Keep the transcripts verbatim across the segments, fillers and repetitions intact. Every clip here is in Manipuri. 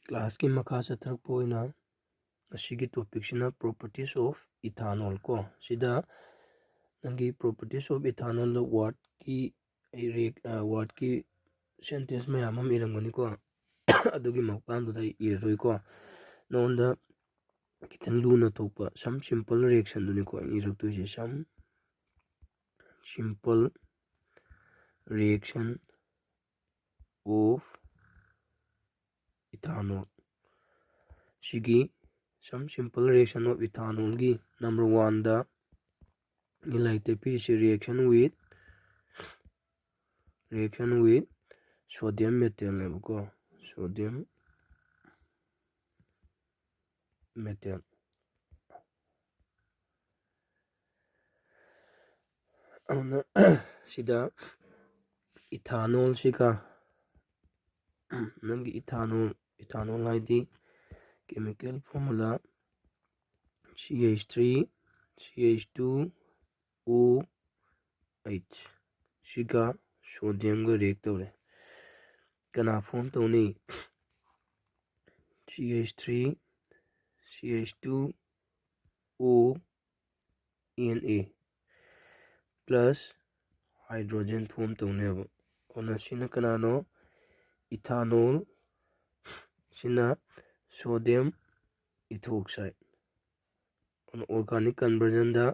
Classꯀꯤ ꯃꯈꯥ ꯆꯠꯊꯔꯛꯄ ꯑꯣꯏꯅ ꯑꯁꯤꯒꯤ topicꯁꯤꯅ properties of ethanol ꯀꯣ꯫ ꯁꯤꯗ ꯅꯪꯒꯤ properties of ethanolꯗ wordꯀꯤ ꯔꯤ-, ꯑ, wordꯀꯤ sentence ꯃꯌꯥꯝ ꯑꯃ ꯏꯔꯝꯒꯅꯤꯀꯣ꯫ ꯑꯗꯨꯒꯤ ꯃꯄꯥꯟꯗꯨꯗ ꯑꯩ ꯏꯔꯔꯣꯏꯀꯣ꯫ ꯅꯉꯣꯟꯗ ꯈꯤꯇꯪ ꯂꯨꯅ ꯊꯣꯛꯄ some simple reactionꯗꯨꯅꯤꯀꯣ ꯑꯩꯅ ꯏꯔꯛꯇꯣꯏꯁꯦ꯫ Some simple reaction of ethanol꯫ ꯁꯤꯒꯤ some simple reaction of ethanolꯒꯤ number oneꯗ ꯂꯥꯏꯔꯤꯛꯇ ꯄꯤꯔꯤꯁꯦ reaction with, reaction with sodium metalꯅꯦꯕꯀꯣ꯫ Sodium metal꯫ ꯑꯗꯨꯅ ꯁꯤꯗ ethanolꯁꯤꯒ ꯅꯪꯒꯤ ethanol, ethanol ꯍꯥꯏꯗꯤ chemical formula C H three C H two O H, ꯁꯤꯒ sodiumꯒ react ꯇꯧꯔꯦ꯫ ꯀꯅꯥ form ꯇꯧꯅꯤ? C H three C H two O N A plus hydrogen form ꯇꯧꯅꯦꯕ꯫ ꯑꯗꯨꯅ ꯁꯤꯅ ꯀꯅꯥꯅꯣ? Ethanol꯫ ꯁꯤꯅ sodium ethoxide꯫ ꯑꯗꯨꯅ organic conversionꯗ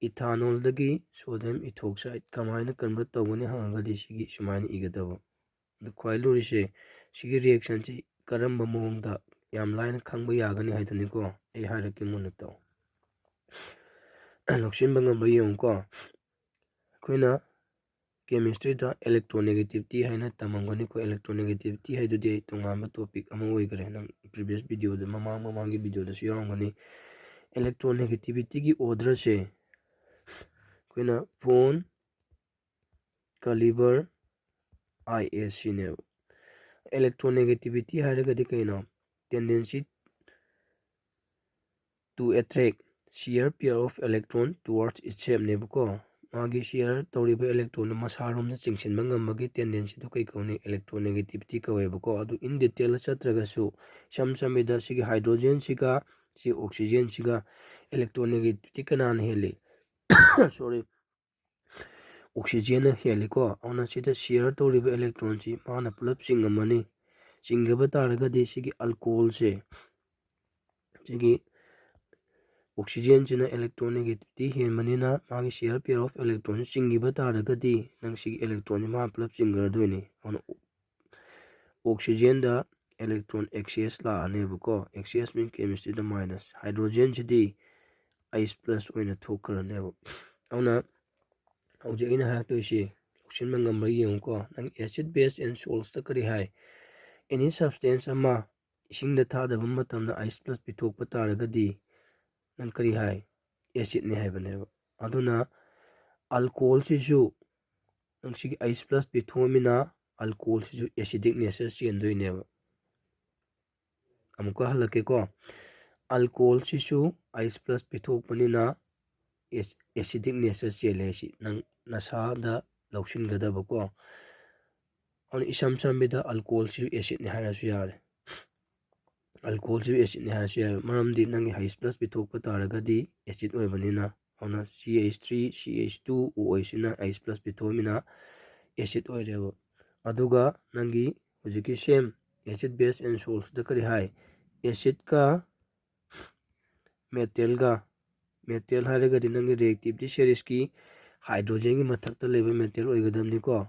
ethanolꯗꯒꯤ sodium ethoxide ꯀꯃꯥꯏꯅ convert ꯇꯧꯒꯅꯤ ꯍꯪꯉꯒꯗꯤ ꯁꯤꯒꯤ ꯁꯨꯃꯥꯏꯅ ꯏꯒꯗꯕ꯫ ꯑꯗꯨ ꯈ꯭ꯋꯥꯏ ꯂꯨꯔꯤꯁꯦ ꯁꯤꯒꯤ reactionꯁꯤ ꯀꯔꯝꯕ ꯃꯑꯣꯡꯗ ꯌꯥꯝ ꯂꯥꯏꯅ ꯈꯪꯕ ꯌꯥꯒꯅꯤ ꯍꯥꯏꯗꯨꯅꯤꯀꯣ꯫ ꯑꯩ ꯍꯥꯏꯔꯛꯀꯦ ꯃꯨꯟꯅ ꯇꯥꯎ꯫ ꯂꯧꯁꯤꯟꯕ ꯉꯝꯕ ꯌꯦꯡꯉꯨꯀꯣ꯫ ꯑꯩꯈꯣꯏꯅ chemistryꯗ electronegativity ꯍꯥꯏꯅ ꯇꯝꯃꯝꯒꯅꯤꯀꯣ꯫ Electronegativity ꯍꯥꯏꯗꯨꯗꯤ ꯑꯩ ꯇꯣꯉꯥꯟꯕ topic ꯑꯃ ꯑꯣꯏꯈ꯭ꯔꯦ꯫ ꯅꯪ previous videoꯗ, ꯃꯃꯥꯡ ꯃꯃꯥꯡꯒꯤ videoꯗꯁꯨ ꯌꯥꯎꯔꯝꯒꯅꯤ꯫ Electronegativityꯒꯤ orderꯁꯦ ꯑꯩꯈꯣꯏꯅ phone, caliber, I S ꯁꯤꯅꯦꯕ꯫ Electronegativity ꯍꯥꯏꯔꯒꯗꯤ ꯀꯩꯅꯣ? Tendency to attract shear pair of electron towards itselfꯅꯦꯕꯀꯣ꯫ ꯃꯥꯒꯤ share ꯇꯧꯔꯤꯕ electronꯗꯨ ꯃꯁꯥꯔꯣꯝꯗ ꯆꯤꯡꯁꯤꯟꯕ ꯉꯝꯕꯒꯤ tendencyꯗꯨ ꯀꯩ ꯀꯧꯅꯤ? Electronegativity ꯀꯧꯋꯦꯕꯀꯣ꯫ ꯑꯗꯨ in detail ꯆꯠꯇ꯭ꯔꯒꯁꯨ ꯏꯁꯝ ꯁꯝꯕꯗ ꯁꯤꯒꯤ hydrogenꯁꯤꯒ ꯁꯤ oxygenꯁꯤꯒ electronegativity ꯀꯅꯥꯅ ꯍꯦꯜꯂꯤ? Sorry, oxygenꯅ ꯍꯦꯜꯂꯤꯀꯣ꯫ ꯑꯗꯨꯅ ꯁꯤꯗ share ꯇꯧꯔꯤꯕ electronꯁꯤ ꯃꯥꯅ ꯄꯨꯂꯞ ꯆꯤꯡꯉꯝꯃꯅꯤ꯫ ꯆꯤꯡꯒꯕ ꯇꯥꯔꯒꯗꯤ ꯁꯤꯒꯤ alcoholꯁꯦ, ꯁꯤꯒꯤ oxygenꯁꯤꯅ electronegativity ꯍꯦꯟꯕꯅꯤꯅ ꯃꯥꯒꯤ share pair of electronꯁꯤ ꯆꯤꯡꯈꯤꯕ ꯇꯥꯔꯒꯗꯤ ꯅꯪ ꯁꯤꯒꯤ electronꯁꯤ ꯃꯥꯅ ꯄꯨꯂꯞ ꯆꯤꯡꯈ꯭ꯔꯗꯣꯏꯅꯤ꯫ ꯑꯗꯨꯅ oxygenꯗ electron excess ꯂꯥꯛꯑꯅꯦꯕꯀꯣ꯫ Excess mean chemistryꯗ minus꯫ Hydrogenꯁꯤꯗꯤ H plus ꯑꯣꯏꯅ ꯊꯣꯛꯈ꯭ꯔꯅꯦꯕ꯫ ꯑꯗꯨꯅ ꯍꯧꯖꯤꯛ ꯑꯩꯅ ꯍꯥꯏꯔꯛꯇꯣꯏꯁꯤ ꯂꯧꯁꯤꯟꯕ ꯉꯝꯕ꯭ꯔꯥ ꯌꯦꯡꯉꯨꯀꯣ꯫ ꯅꯪ acid, base and saltsꯇ ꯀꯔꯤ ꯍꯥꯏ? Any substance ꯑꯃ ꯏꯁꯤꯡꯗ ꯊꯥꯗꯕ ꯃꯇꯝꯗ H plus ꯄꯤꯊꯣꯛꯄ ꯇꯥꯔꯒꯗꯤ ꯅꯪ ꯀꯔꯤ ꯍꯥꯏ? Acidꯅꯤ ꯍꯥꯏꯕꯅꯦꯕ꯫ ꯑꯗꯨꯅ alcoholꯁꯤꯁꯨ ꯅꯪ ꯁꯤꯒꯤ H plus ꯄꯤꯊꯣꯛꯑꯃꯤꯅ alcoholꯁꯤꯁꯨ acidic nature ꯆꯦꯟꯗꯣꯏꯅꯦꯕ꯫ ꯑꯃꯨꯛꯀ ꯍꯜꯂꯛꯀꯦꯀꯣ꯫ Alcoholꯁꯤꯁꯨ H plus ꯄꯤꯊꯣꯛꯄꯅꯤꯅ acidic nature ꯆꯦꯜꯂꯦ ꯍꯥꯏꯁꯤ ꯅꯪ ꯅꯁꯥꯗ ꯂꯧꯁꯤꯟꯒꯗꯕꯀꯣ꯫ ꯑꯗꯨꯅ ꯏꯁꯝ ꯁꯝꯕꯗ alcoholꯁꯤꯁꯨ acidꯅꯤ ꯍꯥꯏꯔꯁꯨ ꯌꯥꯔꯦ꯫ Alcoholꯁꯤꯁꯨ acidꯅꯤ ꯍꯥꯏꯔꯁꯨ ꯌꯥꯔꯦ, ꯃꯔꯝꯗꯤ ꯅꯪꯒꯤ H plus ꯄꯤꯊꯣꯛꯄ ꯇꯥꯔꯒꯗꯤ acid ꯑꯣꯏꯕꯅꯤꯅ꯫ ꯑꯗꯨꯅ C H three, C H two, O H ꯁꯤꯅ H plus ꯄꯤꯊꯣꯛꯑꯃꯤꯅ acid ꯑꯣꯏꯔꯦꯕ꯫ ꯑꯗꯨꯒ ꯅꯪꯒꯤ ꯍꯧꯖꯤꯛꯀꯤ same acid, base and saltsꯇ ꯀꯔꯤ ꯍꯥꯏ? Acidꯀ metalꯒ, metal ꯍꯥꯏꯔꯒꯗꯤ ꯅꯪꯒꯤ reactivity seriesꯀꯤ hydrogenꯒꯤ ꯃꯊꯛꯇ ꯂꯩꯕ metal ꯑꯣꯏꯒꯗꯕꯅꯤꯀꯣ꯫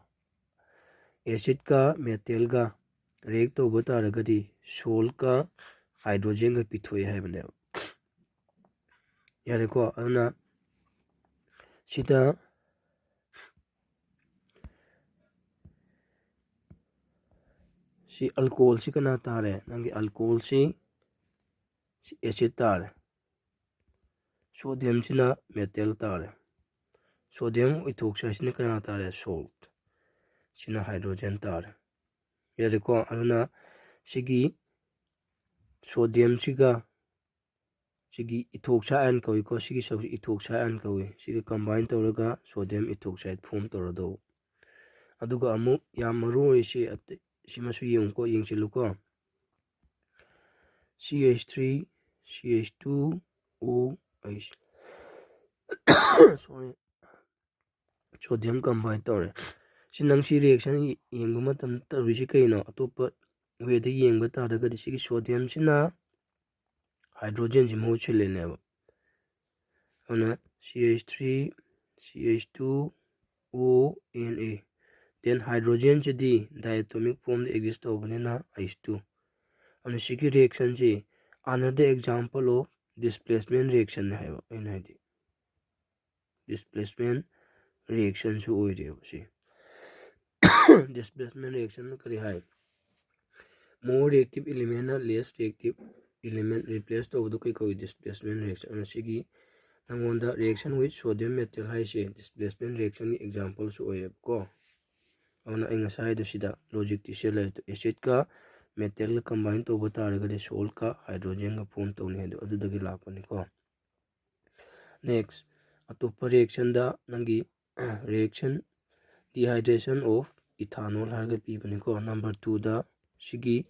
Acidꯀ metalꯒ react ꯇꯧꯕ ꯇꯥꯔꯒꯗꯤ saltꯀ hydrogenꯒ ꯄꯤꯊꯣꯛꯑꯦ ꯍꯥꯏꯕꯅꯦꯕ꯫ ꯌꯥꯔꯦꯀꯣ? ꯑꯗꯨꯅ ꯁꯤꯗ ꯁꯤ alcoholꯁꯤ ꯀꯅꯥ ꯇꯥꯔꯦ? ꯅꯪꯒꯤ alcoholꯁꯤ acid ꯇꯥꯔꯦ꯫ Sodiumꯁꯤꯅ metal ꯇꯥꯔꯦ꯫ Sodium oxide ꯁꯤꯅ ꯀꯅꯥ ꯇꯥꯔꯦ? Salt꯫ ꯁꯤꯅ hydrogen ꯇꯥꯔꯦ꯫ ꯌꯥꯔꯦꯀꯣ? ꯑꯗꯨꯅ ꯁꯤꯒꯤ sodiumꯁꯤꯒ ꯁꯤꯒꯤ ethoxy ion ꯀꯧꯏꯀꯣ꯫ ꯁꯤꯒꯤ ꯁꯔꯨꯛꯁꯤ ethoxy ion ꯀꯧꯏ꯫ ꯁꯤꯒ combine ꯇꯧꯔꯒ sodium ethoxide form ꯇꯧꯔꯗꯧꯕ꯫ ꯑꯗꯨꯒ ꯑꯃꯨꯛ ꯌꯥꯝ ꯃꯔꯨ ꯑꯣꯏꯔꯤꯁꯤ ꯑꯇꯩ-, ꯁꯤꯃꯁꯨ ꯌꯦꯡꯉꯨꯀꯣ, ꯌꯦꯡꯁꯤꯜꯂꯨꯀꯣ꯫ C H three, C H two, O H, sorry, sodium combine ꯇꯧꯔꯦ꯫ ꯁꯤ ꯅꯪ ꯁꯤ reaction ꯌꯦꯡꯕ ꯃꯇꯝꯗ ꯇꯧꯔꯤꯁꯤ ꯀꯩꯅꯣ? ꯑꯇꯣꯞꯄ way ꯗ ꯌꯦꯡꯕ ꯇꯥꯔꯒꯗꯤ ꯁꯤꯒꯤ sodium ꯁꯤꯅ hydrogen ꯁꯤ ꯃꯍꯨꯠ ꯁꯤꯜꯂꯤꯅꯦꯕ꯫ ꯑꯗꯨꯅ C H three, C H two, O N A꯫ Then hydrogen CD diatomic form the exist ꯇꯧꯕꯅꯤꯅ H two꯫ ꯑꯗꯨꯅ ꯁꯤꯒꯤ reaction ꯁꯤ another example of displacement reaction ꯅꯤ ꯍꯥꯏꯕ ꯑꯩꯅ ꯍꯥꯏꯗꯤ꯫ Displacement reaction ꯁꯨ ꯑꯣꯏꯔꯦꯕ ꯁꯤ꯫ Displacement reaction ꯅ ꯀꯔꯤ ꯍꯥꯏ? More reactive element ꯅ less reactive element replace ꯇꯧꯕꯗꯣ ꯀꯩ ꯀꯧꯏ? Displacement reaction꯫ ꯑꯗꯨꯅ ꯁꯤꯒꯤ ꯅꯪꯉꯣꯟꯗ reaction with sodium metal ꯍꯥꯏꯁꯦ displacement reaction ꯒꯤ example ꯁꯨ ꯑꯣꯏꯌꯦꯕꯀꯣ꯫ ꯑꯗꯨꯅ ꯑꯩ ꯉꯁꯥꯏꯗꯣ ꯁꯤꯗ logic ꯇꯤ ꯁꯤ ꯂꯩꯔꯦ꯫ Acid ꯀ metal ꯒ combine ꯇꯧꯕ ꯇꯥꯔꯒꯗꯤ salt ꯀ hydrogen ꯒ form ꯇꯧꯅꯤ ꯍꯥꯏꯗꯣ ꯑꯗꯨꯗꯒꯤ ꯂꯥꯛꯄꯅꯤꯀꯣ꯫ Next, ꯑꯇꯣꯞꯄ reaction ꯗ ꯅꯪꯒꯤ reaction dehydration of ethanol ꯍꯥꯏꯔꯒ ꯄꯤꯕꯅꯤꯀꯣ꯫ Number two ꯗ ꯁꯤꯒꯤ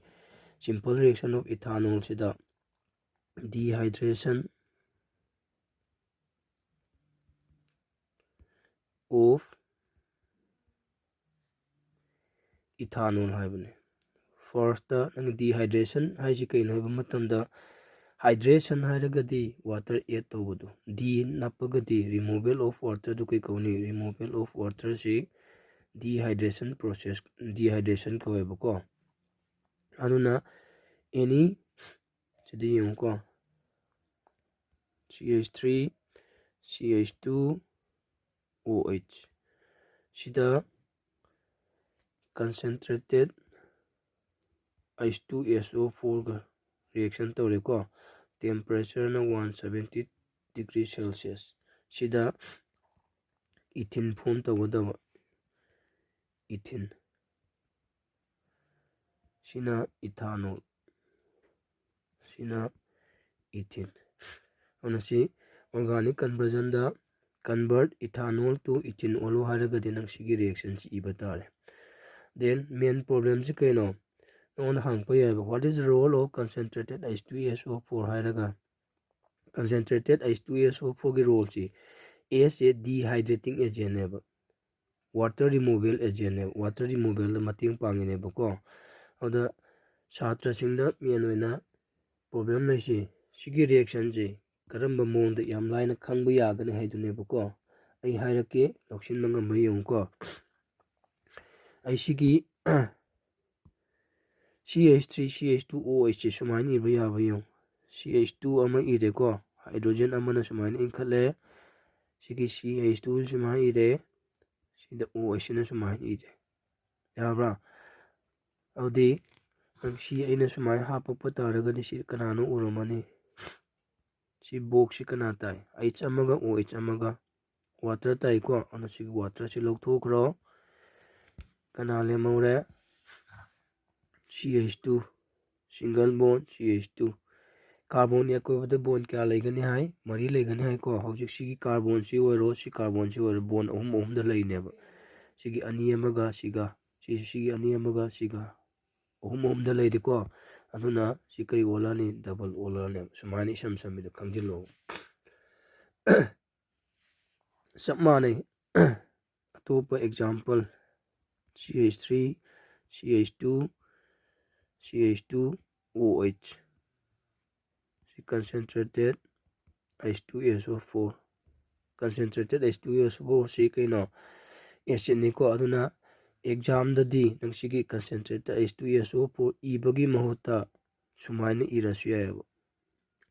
simple reaction of ethanol ꯁꯤꯗ dehydration of ethanol ꯍꯥꯏꯕꯅꯤ꯫ First ꯇ ꯅꯪꯒꯤ dehydration ꯍꯥꯏꯁꯤ ꯀꯩꯅꯣ ꯍꯥꯏꯕ ꯃꯇꯝꯗ, hydration ꯍꯥꯏꯔꯒꯗꯤ water add ꯇꯧꯕꯗꯣ, de ꯅꯞꯄꯒꯗꯤ removal of water ꯗꯨ ꯀꯩ ꯀꯧꯅꯤ? Removal of water ꯁꯤ dehydration process, dehydration ꯀꯧꯋꯦꯕꯀꯣ꯫ ꯑꯗꯨꯅ any, ꯁꯤꯗ ꯌꯦꯡꯉꯨꯀꯣ, C H three, C H two, O H ꯁꯤꯗ concentrated H two S O four ꯒ reaction ꯇꯧꯔꯦꯀꯣ꯫ Temperature ꯅ one seventy degree Celsius꯫ ꯁꯤꯗ ethene form ꯇꯧꯒꯗꯕ, ethene꯫ ꯁꯤꯅ ethanol, ꯁꯤꯅ ethene꯫ ꯑꯗꯨꯅ ꯁꯤ organic conversion the convert ethanol to ethene ꯑꯣꯜꯂꯣ ꯍꯥꯏꯔꯒꯗꯤ ꯅꯪ ꯁꯤꯒꯤ reaction ꯁꯤ ꯏꯕ ꯇꯥꯔꯦ꯫ Then main problem ꯁꯤ ꯀꯩꯅꯣ? ꯅꯉꯣꯟꯗ ꯍꯪꯉꯛꯄ ꯌꯥꯏꯑꯕ, "What is the role of concentrated H two S O four?" ꯍꯥꯏꯔꯒ꯫ Concentrated H two S O four ꯒꯤ role ꯁꯤ, H ꯁꯦ dehydrating agent ꯅꯦꯕ, water removal agent ꯅꯦꯕ, water removal ꯗ ꯃꯇꯦꯡ ꯄꯥꯡꯉꯤꯅꯦꯕꯀꯣ꯫ ꯑꯗꯨꯗ ꯁꯥꯇ꯭ꯔꯁꯤꯡꯗ main ꯑꯣꯏꯅ problem ꯂꯩꯁꯤ, ꯁꯤꯒꯤ reaction ꯁꯤ ꯀꯔꯝꯕ ꯃꯑꯣꯡꯗ ꯌꯥꯝ ꯂꯥꯏꯅ ꯈꯪꯕ ꯌꯥꯒꯅꯤ ꯍꯥꯏꯗꯨꯅꯦꯕꯀꯣ꯫ ꯑꯩ ꯍꯥꯏꯔꯛꯀꯦ, ꯂꯧꯁꯤꯟꯕ ꯉꯝꯕ ꯌꯦꯡꯉꯨꯀꯣ꯫ ꯑꯩ ꯁꯤꯒꯤ C H three C H two O H ꯁꯤ ꯁꯨꯃꯥꯏꯅ ꯏꯕ ꯌꯥꯕ ꯌꯦꯡꯉꯨ꯫ C H two ꯑꯃ ꯏꯔꯦꯀꯣ, hydrogen ꯑꯃꯅ ꯁꯨꯃꯥꯏꯅ ꯏꯟꯈꯠꯂꯦ꯫ ꯁꯤꯒꯤ C H two ꯁꯨꯃꯥꯏꯅ ꯏꯔꯦ, ꯁꯤꯗ O H ꯁꯤꯅ ꯁꯨꯃꯥꯏꯅ ꯏꯔꯦ꯫ ꯌꯥꯕ꯭ꯔꯥ? ꯑꯗꯨꯗꯤ ꯅꯪ ꯁꯤ ꯑꯩꯅ ꯁꯨꯃꯥꯏꯅ ꯍꯥꯞꯄꯛꯄ ꯇꯥꯔꯒꯗꯤ ꯁꯤ ꯀꯅꯥꯅꯣ ꯎꯔꯝꯃꯅꯤ? ꯁꯤ box ꯁꯤ ꯀꯅꯥ ꯇꯥꯏ? H ꯑꯃꯒ O H ꯑꯃꯒ water ꯇꯥꯏꯀꯣ꯫ ꯑꯗꯨꯅ ꯁꯤꯒꯤ water ꯁꯤ ꯂꯧꯊꯣꯛꯈ꯭ꯔꯣ꯫ ꯀꯅꯥ ꯂꯦꯝꯍꯧꯔꯦ? C H two, single bond C H two꯫ Carbon ꯒꯤ ꯑꯀꯣꯏꯕꯗ bond ꯀꯌꯥ ꯂꯩꯒꯅꯤ ꯍꯥꯏ? ꯃꯔꯤ ꯂꯩꯒꯅꯤ ꯍꯥꯏꯀꯣ꯫ ꯍꯧꯖꯤꯛ ꯁꯤꯒꯤ carbon ꯁꯤ ꯑꯣꯏꯔꯣ, ꯁꯤ carbon ꯁꯤ ꯑꯣꯏꯔꯣ, bond ꯑꯍꯨꯝ ꯑꯍꯨꯝꯗ ꯂꯩꯅꯦꯕ꯫ ꯁꯤꯒꯤ ꯑꯅꯤ ꯑꯃꯒ ꯁꯤꯒ, ꯁꯤ, ꯁꯤꯒꯤ ꯑꯅꯤ ꯑꯃꯒ ꯁꯤꯒ, ꯑꯍꯨꯝ ꯑꯍꯨꯝꯗ ꯂꯩꯔꯤꯀꯣ꯫ ꯑꯗꯨꯅ ꯁꯤ ꯀꯔꯤ ꯑꯣꯜꯂꯅꯤ? Double ꯑꯣꯜꯂꯅꯦꯕ꯫ ꯁꯨꯃꯥꯏꯅ ꯏꯁꯝ ꯁꯝꯕꯤꯗ ꯈꯪꯖꯤꯜꯂꯣ꯫ ꯆꯞ ꯃꯥꯟꯅꯩ꯫ ꯑꯇꯣꯞꯄ example, C H three, C H two, C H two O H꯫ ꯁꯤ concentrated H two S O four꯫ Concentrated H two S O four ꯁꯤ ꯀꯩꯅꯣ? Acid ꯅꯤꯀꯣ꯫ ꯑꯗꯨꯅ exam ꯗꯗꯤ ꯅꯪ ꯁꯤꯒꯤ concentrated H two S O four ꯏꯕꯒꯤ ꯃꯍꯨꯠꯇ ꯁꯨꯃꯥꯏꯅ ꯏꯔꯁꯨ ꯌꯥꯏꯑꯕ,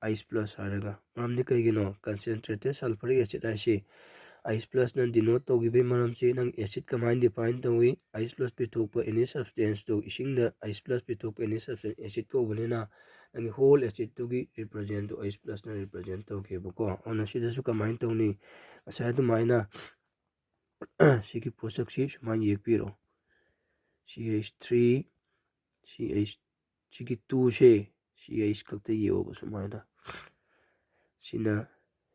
H plus ꯍꯥꯏꯔꯒ꯫ ꯃꯔꯝꯗꯤ ꯀꯩꯒꯤꯅꯣ? Concentrated sulfuric acid ꯍꯥꯏꯁꯤ H plus ꯅ denote ꯇꯧꯈꯤꯕꯒꯤ ꯃꯔꯝꯁꯤ, ꯅꯪ acid ꯀꯃꯥꯏꯅ define ꯇꯧꯏ? H plus ꯄꯤꯊꯣꯛꯄ any substance two, ꯏꯁꯤꯡꯗ H plus ꯄꯤꯊꯣꯛꯄ any substance acid ꯀꯧꯕꯅꯤꯅ, ꯅꯪꯒꯤ whole acid ꯇꯨꯒꯤ represent ꯇꯨ H plus ꯅ represent ꯇꯧꯈꯤꯕꯀꯣ꯫ ꯑꯗꯨꯅ ꯁꯤꯗꯁꯨ ꯀꯃꯥꯏꯅ ꯇꯧꯅꯤ? ꯉꯁꯥꯏ ꯑꯗꯨꯃꯥꯏꯅ ꯁꯤꯒꯤ ꯄꯣꯠꯁꯛꯁꯤ ꯁꯨꯃꯥꯏꯅ ꯌꯦꯛꯄꯤꯔꯣ꯫ C H three, C H, ꯁꯤꯒꯤ two ꯁꯦ, C H ꯈꯛꯇ ꯌꯦꯛꯑꯣꯕ ꯁꯨꯃꯥꯏꯅ꯫ ꯁꯤꯅ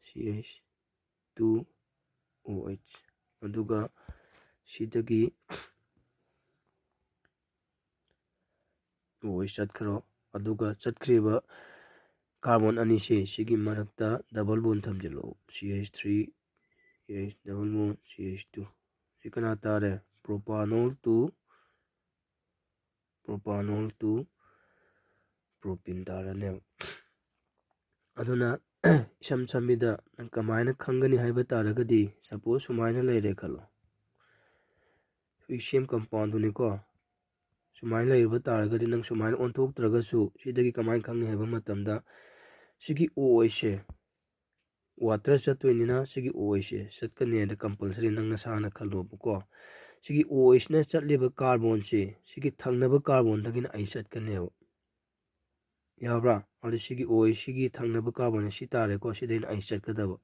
C H two O H, ꯑꯗꯨꯒ ꯁꯤꯗꯒꯤ O H ꯆꯠꯈ꯭ꯔꯣ꯫ ꯑꯗꯨꯒ ꯆꯠꯈ꯭ꯔꯤꯕ carbon ꯑꯅꯤꯁꯦ ꯁꯤꯒꯤ ꯃꯔꯛꯇ double bond ꯊꯝꯖꯤꯜꯂꯛꯑꯣ, C H three, C H double bond, C H two꯫ ꯁꯤ ꯀꯅꯥ ꯇꯥꯔꯦ? Propanol to propanol to propene ꯇꯥꯔꯅꯦꯕ꯫ ꯑꯗꯨꯅ ꯏꯁꯝ ꯁꯝꯕꯤꯗ ꯅꯪ ꯀꯃꯥꯏꯅ ꯈꯪꯒꯅꯤ ꯍꯥꯏꯕ ꯇꯥꯔꯒꯗꯤ, suppose ꯁꯨꯃꯥꯏꯅ ꯂꯩꯔꯦ ꯈꯜꯂꯣ, ꯁꯤ same compoundꯗꯨꯅꯤꯀꯣ꯫ ꯁꯨꯃꯥꯏꯅ ꯂꯩꯔꯕ ꯇꯥꯔꯒꯗꯤ ꯅꯪ ꯁꯨꯃꯥꯏꯅ ꯑꯣꯟꯊꯣꯛꯇ꯭ꯔꯒꯁꯨ ꯁꯤꯗꯒꯤ ꯀꯃꯥꯏꯅ ꯈꯪꯅꯤ ꯍꯥꯏꯕ ꯃꯇꯝꯗ, ꯁꯤꯒꯤ OH ꯁꯦ water ꯆꯠꯇꯣꯏꯅꯤꯅ ꯁꯤꯒꯤ OH ꯁꯦ ꯆꯠꯀꯅꯤ ꯍꯥꯏꯅ compulsory ꯅꯪ ꯅꯁꯥꯅ ꯈꯜꯂꯣꯕꯀꯣ꯫ ꯁꯤꯒꯤ OH ꯅ ꯆꯠꯂꯤꯕ carbonꯁꯦ ꯁꯤꯒꯤ ꯊꯪꯅꯕ carbonꯗꯒꯤꯅ ꯑꯩ ꯆꯠꯀꯅꯦꯕ꯫ ꯌꯥꯕ꯭ꯔꯥ? ꯑꯗꯨ ꯁꯤꯒꯤ OH ꯁꯤꯒꯤ ꯊꯪꯅꯕ carbon ꯁꯤ ꯇꯥꯔꯦꯀꯣ, ꯁꯤꯗꯩꯅ ꯑꯩ ꯆꯠꯀꯗꯕ꯫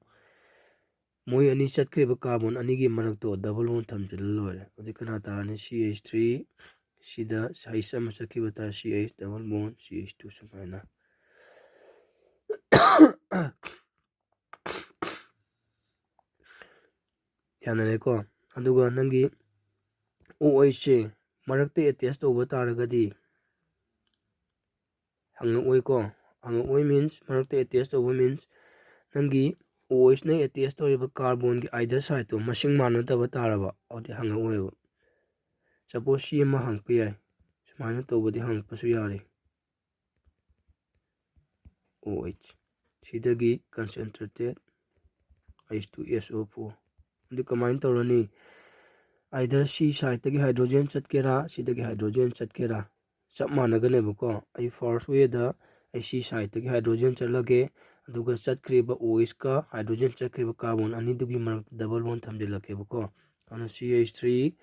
ꯃꯣꯏ ꯑꯅꯤ ꯆꯠꯈ꯭ꯔꯤꯕ carbon ꯑꯅꯤꯒꯤ ꯃꯔꯛꯇꯣ double bond ꯊꯝꯖꯤꯜꯂ ꯂꯣꯏꯔꯦ꯫ ꯑꯗꯨꯗꯤ ꯀꯅꯥ ꯇꯥꯔꯅꯤ? C H three, ꯁꯤꯗ H ꯑꯃ ꯆꯠꯈꯤꯕ ꯇꯥꯔꯦ, C H double bond C H two ꯁꯨꯃꯥꯏꯅ꯫ ꯌꯥꯅꯔꯦꯀꯣ꯫ ꯑꯗꯨꯒ ꯅꯪꯒꯤ OH ꯁꯦ ꯃꯔꯛꯇ attach ꯇꯧꯕ ꯇꯥꯔꯒꯗꯤ ꯍꯪꯉꯛꯑꯣꯏꯀꯣ꯫ ꯍꯪꯉꯛꯑꯣꯏ means, ꯃꯔꯛꯇ attach ꯇꯧꯕ means ꯅꯪꯒꯤ OH ꯅ attach ꯇꯧꯔꯤꯕ carbonꯒꯤ either sideꯇꯣ ꯃꯁꯤꯡ ꯃꯥꯟꯅꯗꯕ ꯇꯥꯔꯕ, ꯑꯗꯨꯗꯤ ꯍꯪꯉꯛꯑꯣꯏꯕ꯫ Suppose ꯁꯤ ꯑꯃ ꯍꯪꯉꯛꯄ ꯌꯥꯏ, ꯁꯨꯃꯥꯏꯅ ꯇꯧꯕꯗꯤ ꯍꯪꯉꯛꯄꯁꯨ ꯌꯥꯔꯤ꯫ OH ꯁꯤꯗꯒꯤ concentrated H two S O four꯫ ꯑꯗꯨ ꯀꯃꯥꯏꯅ ꯇꯧꯔꯅꯤ? Either ꯁꯤ sideꯇꯒꯤ hydrogen ꯆꯠꯀꯦꯔꯥ, ꯁꯤꯗꯒꯤ hydrogen ꯆꯠꯀꯦꯔꯥ, ꯆꯞ ꯃꯥꯟꯅꯒꯅꯦꯕꯀꯣ꯫ ꯑꯩ first wayꯗ ꯑꯩ ꯁꯤ sideꯇꯒꯤ hydrogen ꯆꯠꯂꯒꯦ, ꯑꯗꯨꯒ ꯆꯠꯈ꯭ꯔꯤꯕ OHꯀ hydrogen ꯆꯠꯈ꯭ꯔꯤꯕ carbon ꯑꯅꯤꯗꯨꯒꯤ ꯃꯔꯛꯇ double bond ꯊꯝꯖꯤꯜꯂꯛꯀꯦꯕꯀꯣ꯫ ꯑꯗꯨꯅ C H three,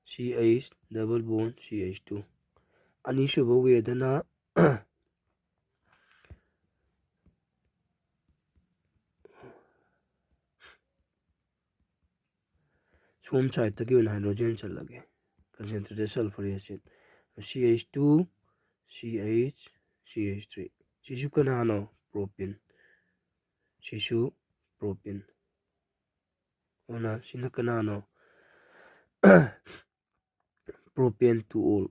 C H double bond, C H two꯫ ꯑꯅꯤꯁꯨꯕ wayꯗꯅ ꯁꯣꯝ sideꯇꯒꯤ ꯑꯣꯏꯅ hydrogen ꯆꯠꯂꯒꯦ, concentrated sulfuric acid, C H two, C H, C H three꯫ ꯁꯤꯁꯨ ꯀꯅꯥꯅꯣ? Propene꯫ ꯁꯤꯁꯨ propane꯫ ꯑꯗꯨꯅ ꯁꯤꯅ ꯀꯅꯥꯅꯣ? Propane two ol꯫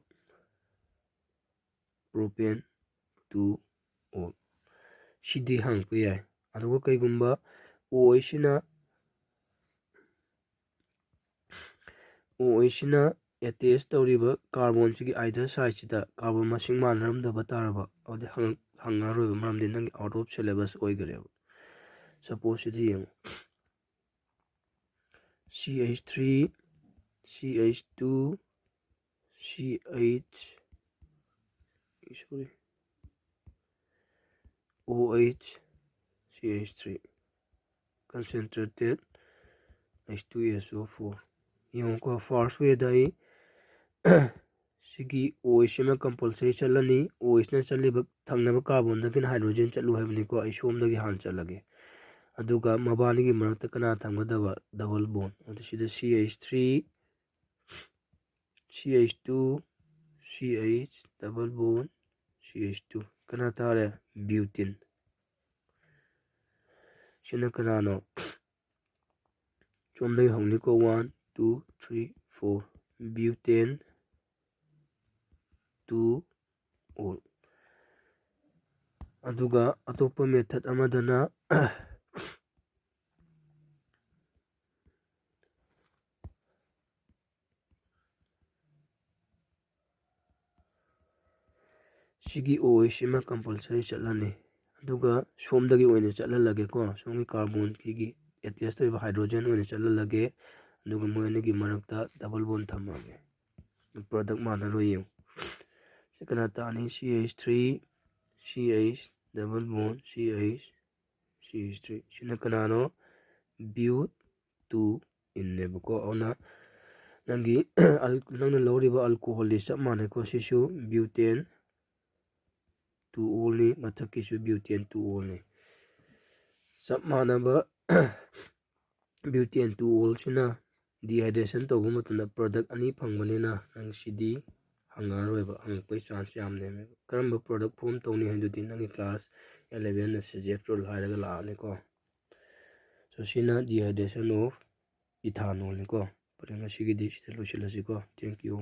Propane two ol꯫ ꯁꯤꯗꯤ ꯍꯪꯉꯛꯄ ꯌꯥꯏ꯫ ꯑꯗꯨꯒ ꯀꯩꯒꯨꯝꯕ OH ꯁꯤꯅ OH ꯁꯤꯅ attach ꯇꯧꯔꯤꯕ carbon ꯁꯤꯒꯤ either side ꯁꯤꯗ carbon ꯃꯁꯤꯡ ꯃꯥꯟꯅꯔꯝꯗꯕ ꯇꯥꯔꯕ, ꯑꯗꯨꯗꯤ ꯍꯪ-, ꯍꯪꯉꯔꯣꯏꯕ, ꯃꯔꯝꯗꯤ ꯅꯪꯒꯤ out of syllabus ꯑꯣꯏꯈꯔꯦꯕ꯫ Suppose ꯁꯤꯗ ꯌꯦꯡꯉꯨ, C H three, C H two, C H, sorry, OH, C H three, concentrated H two S O four꯫ ꯌꯦꯡꯉꯨꯀꯣ, first way ꯗ ꯑꯩ ꯁꯤꯒꯤ OH ꯁꯤꯃ compulsory ꯆꯠꯂꯅꯤ꯫ OH ꯅ ꯆꯠꯂꯤꯕ ꯊꯪꯅꯕ carbon ꯗꯒꯤꯅ hydrogen ꯆꯠꯂꯨ ꯍꯥꯏꯕꯅꯤꯀꯣ꯫ ꯑꯩ ꯁꯣꯝꯗꯒꯤ ꯍꯥꯟꯅ ꯆꯠꯂꯒꯦ꯫ ꯑꯗꯨꯒ ꯃꯕꯥꯅꯤꯒꯤ ꯃꯔꯛꯇ ꯀꯅꯥ ꯊꯝꯒꯗꯕ? Double bond꯫ ꯑꯗꯨ ꯁꯤꯗ C H three, C H two, C H double bond, C H two꯫ ꯀꯅꯥ ꯇꯥꯔꯦ? Butane꯫ ꯁꯤꯅ ꯀꯅꯥꯅꯣ? ꯁꯣꯝꯗꯒꯤ ꯍꯧꯅꯤꯀꯣ, one, two, three, four꯫ Butane two ol꯫ ꯑꯗꯨꯒ ꯑꯇꯣꯞꯄ method ꯑꯃꯗꯅ ꯁꯤꯒꯤ OH ꯁꯤꯃ compulsory ꯆꯠꯂꯅꯤ꯫ ꯑꯗꯨꯒ ꯁꯣꯝꯗꯒꯤ ꯑꯣꯏꯅ ꯆꯠꯍꯜꯂꯒꯦꯀꯣ, ꯁꯣꯝꯒꯤ carbon ꯁꯤꯒꯤ attach ꯇꯧꯔꯤꯕ hydrogen ꯑꯣꯏꯅ ꯆꯠꯍꯜꯂꯒꯦ꯫ ꯑꯗꯨꯒ ꯃꯣꯏ ꯑꯅꯤꯒꯤ ꯃꯔꯛꯇ double bond ꯊꯝꯃꯒꯦ꯫ Product ꯃꯥꯟꯅꯔꯣꯏ ꯌꯦꯡꯉꯨ꯫ ꯁꯤ ꯀꯅꯥ ꯇꯥꯅꯤ? C H three, C H double bond, C H, C H three꯫ ꯁꯤꯅ ꯀꯅꯥꯅꯣ? Butane ꯅꯦꯕꯀꯣ꯫ ꯑꯗꯨꯅ ꯅꯪꯒꯤ ꯑꯜ-, ꯅꯪꯅ ꯂꯧꯔꯤꯕ alcohol ꯗꯤ ꯆꯞ ꯃꯥꯟꯅꯩꯀꯣ꯫ ꯁꯤꯁꯨ butane two ol ꯅꯤ, ꯃꯊꯛꯀꯤꯁꯨ butane two ol ꯅꯤ꯫ ꯆꯞ ꯃꯥꯟꯅꯕ butane two ol ꯁꯤꯅ dehydration ꯇꯧꯕ ꯃꯇꯝꯗ product ꯑꯅꯤ ꯐꯪꯕꯅꯤꯅ ꯅꯪ ꯁꯤꯗꯤ ꯍꯪꯉꯛꯑꯔꯣꯏꯕ, ꯍꯪꯉꯛꯄꯒꯤ chance ꯌꯥꯝ ꯅꯦꯝꯃꯦꯕ꯫ ꯀꯔꯝꯕ product form ꯇꯧꯅꯤ ꯍꯥꯏꯗꯨꯗꯤ ꯅꯪꯒꯤ class eleven ꯅ ꯁꯦꯖꯦꯛꯇ꯭ꯔꯣꯜ ꯍꯥꯏꯔꯒ ꯂꯥꯛꯑꯅꯤꯀꯣ꯫ So ꯁꯤꯅ dehydration of ethanol ꯅꯤꯀꯣ꯫ ꯐꯔꯦ, ꯉꯁꯤꯒꯤꯗꯤ ꯁꯤꯗ ꯂꯣꯏꯁꯤꯜꯂꯁꯤꯀꯣ꯫ Thank you꯫